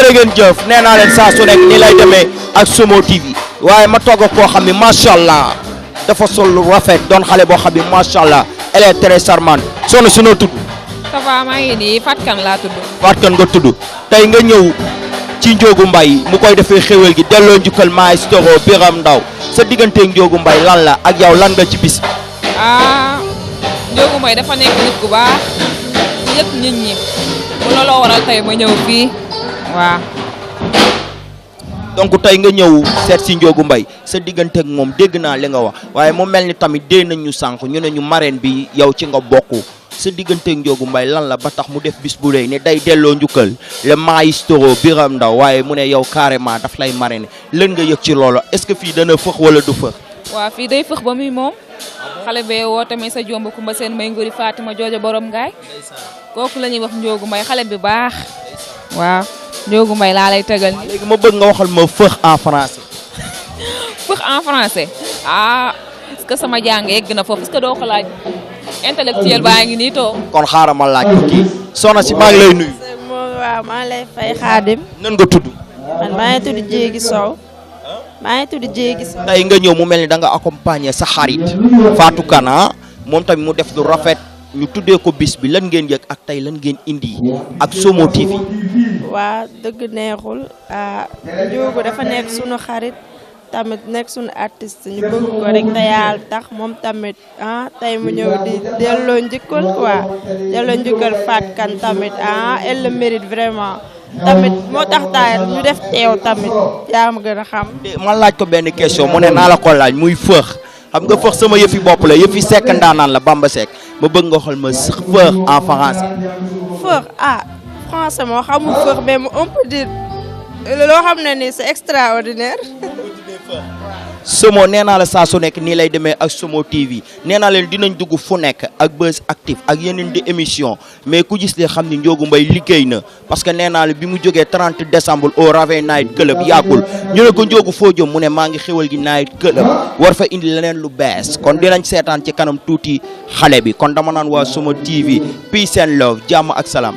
jërë ngeen jëf nee naa leen saa su nekk nii lay demee ak Somo TV waaye ma toog ak koo xam ne macha allah dafa sol lu rafet doon xale boo xam ne macha allah elle est très charmante soxna su noo tudd. ça va maa ngi nii Fatou Kane laa tudd. Fatou Kane nga tudd tey nga ñëw ci Ndiogou Mbaye mu koy defee xéwal gi delloo njukkal maestro Biram Ndaw sa digganteeg Ndiogou Mbaye lan la ak yow lan nga ci bis. Ndiogou Mbaye dafa nekk nit ku baax yëpp nit ñi bu looloo waral tey ma ñëw fii waaw. donc tey nga ñëw seet si Ndiogou Mbaye sa diggante ak moom dégg naa li nga wax waaye mu mel ni tamit dee nañ ñu sànq ñu ne ñu marraine bi yow ci nga bokk sa diggante ak Ndiogou Mbaye lan la ba tax mu def bis bu rëy ne day delloo njukkal le maestro Biram Ndaw waaye mu ne yow carrément daf lay marraine lan nga yëg ci loolu est-ce que fii dana fëx wala du fëx. waaw fii day fëx ba muy moom xale bee woo tamit sa jomb kumba seen may ngori Fatima jooja borom ngaay kooku la ñuy wax Ndiogou Mbaye xale bi baax waaw. Ndiogou Mbaye laa lay tegal nii. léegi ma bëgg nga waxal ma fëx en français. fëx en français est-ce que sama jàng yegg na foofu est-ce que doo ko laaj intellectuel baa ngi nii too. kon xaaral ma laaj ko kii soxna si maa ngi lay nuyu. waaw maa ngi lay fay Xaadim. nan nga tudd. man maa ngi tudd Jéegi Sow. maa ngi tudd Jéegi Sow. tey nga ñëw mu mel ni da nga accompagner sa xarit Fatou Kane moom tamit mu def lu rafet ñu tuddee ko bis bi lan ngeen yëg ak tey lan ngeen indi ak Somo TV. waa dëgg neexul Ndiogou dafa nekk sunu xarit tamit nekk sunu artiste ñu bëgg ko rek te yàlla tax moom tamit tey mu ñëw di delloo njukkal quoi delloo njukkal Fatou Kane tamit elle le mérite vraiment tamit moo tax taay ñu def teew tamit yaa ma gën a xam. man laaj ko benn question mu ne naa la ko laaj muy fëx xam nga fëx sama yëfi bopp la yëfi sekk ndaanaan la Bamba Seck ma bëgg nga xool ma fëx en français. fëx français moo xamul fëx mais on peut dire loo xam ne ni c'est extraordinaire. Somo nee naa la saa su nekk nii lay demee ak Somo TV nee naa leen dinañ dugg fu nekk ak Buzz Active ak yeneen di émission mais ku gis lee xam ni Ndiogou Mbaye liggéey na parce que nee naa la bi mu jógee 30 décembre au Raven Night Club yàggul ñu ne ko Ndiogou foo jëm mu ne maa ngi xéwal gi Night Club war fa indi leneen lu bees kon dinañ seetaan ci kanam tuuti xale bi kon dama naan waa Somo TV peace and love jàmm ak salaam